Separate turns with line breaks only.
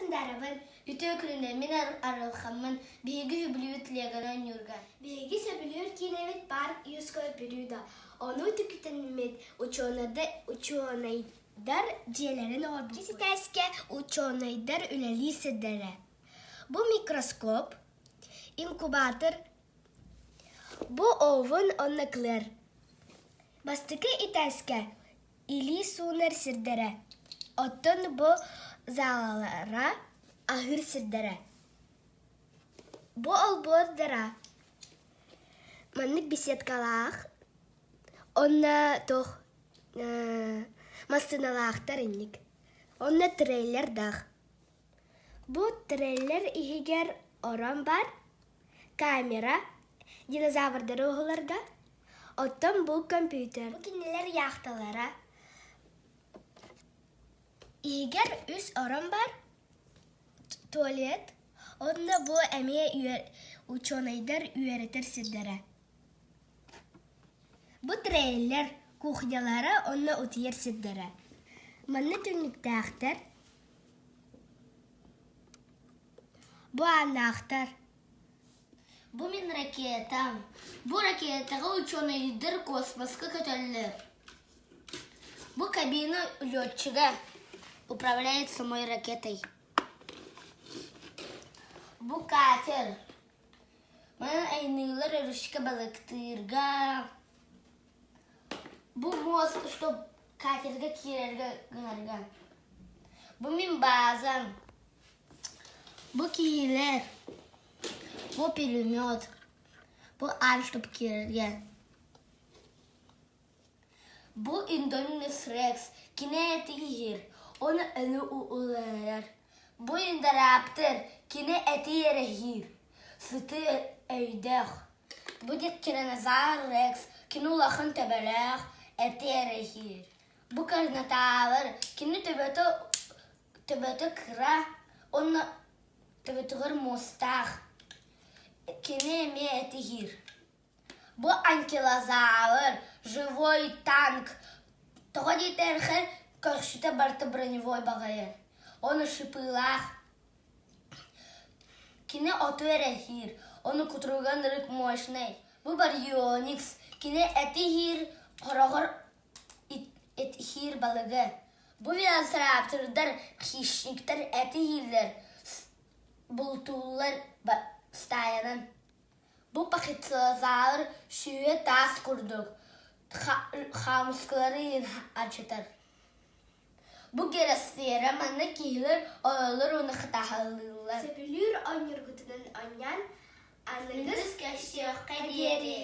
Сындарабын.
Үтүө күнүнэн мин Арылхаммын. Биһиги үбүлүүт Леганы оонньуурга.
Биһиги сөбүлүүр киинэбит парк юрского периода. Ону түкүтэммит учуонайдар дьиэлэрин оҥорбуппут. Ситээскэ учуонайдар үлэлиир сирдэрэ. Бу микроскоп, инкубатор, бу овен уонна клэр. Бастакы итээскэ илии суунар сирдэрэ, оттон бу залалара аһыыр сирдэрэ. Бу олбуордара маннык беседкалаах уонна туох массыыналаахтар инник. Онно трейлердаах. Бу трейлер иһигэр орон баар, камера, динозаврдары уһуларга, оттон бу компьютер. Бу кинилэр яхталара. Иһигэр үс орон баар, туалет, уонна бу эмиэ учуонайдар үөрэтэр сирдэрэ. Бу трейлер кухнялара уонна утуйар сирдэрэ. Манна түннүктээхтэр, Бу ааннаахтар
Бу мин ракетам. Бу ракетаҕа учуонайдар космоска көтөллөр. Бу кабина летчига управляет самой ракетой. Бу катер. Манан айныылар өрүскэ балыктыырга. Бу мост, чтоб катерга киирэргэ гынарга. Бу мин баазам. Бу киһилэр. Бу пулемет. Бу аан, чтоб киирэргэ. Бу Индоминус Рекс. Кини эти иһир. Оны өлү уларар. Бу Индораптор. Кини эти эрэһиир. Сыты өйдөөх. Бу Тиранозавр Рекс. Кини улахан төбөлөөх, эти эрэһиир. Бу Карнотавр. Кини төбөтө төбөтө кыра уонна төбөтүгэр муостаах. Кини эмиэ этиһиир. Бу анкилозавр, живой танк. Тоҕо диэтэрхэ көхсүтэ барыта броневой баҕайы. Ону шипыылаах. Кини оту эрэһиир, ону кутуруга ынырык мощнай. Бу барионикс, кини эти иһиир, хороҕор итиһиир балыгы. Бу велоцираптордар, хищниктэр эти иһииллэр, бултууллар стаянан. Бу пахицелозавр сүүһэ таас курдук, хаамыскалары иһин алдьатар. Бу геросфера манна киһилэр олороллор уонна хатааһылыыллар.
Сөбүлүүр оонньуургутунан оонньоон, аныгыс көрсүөххэ диэри!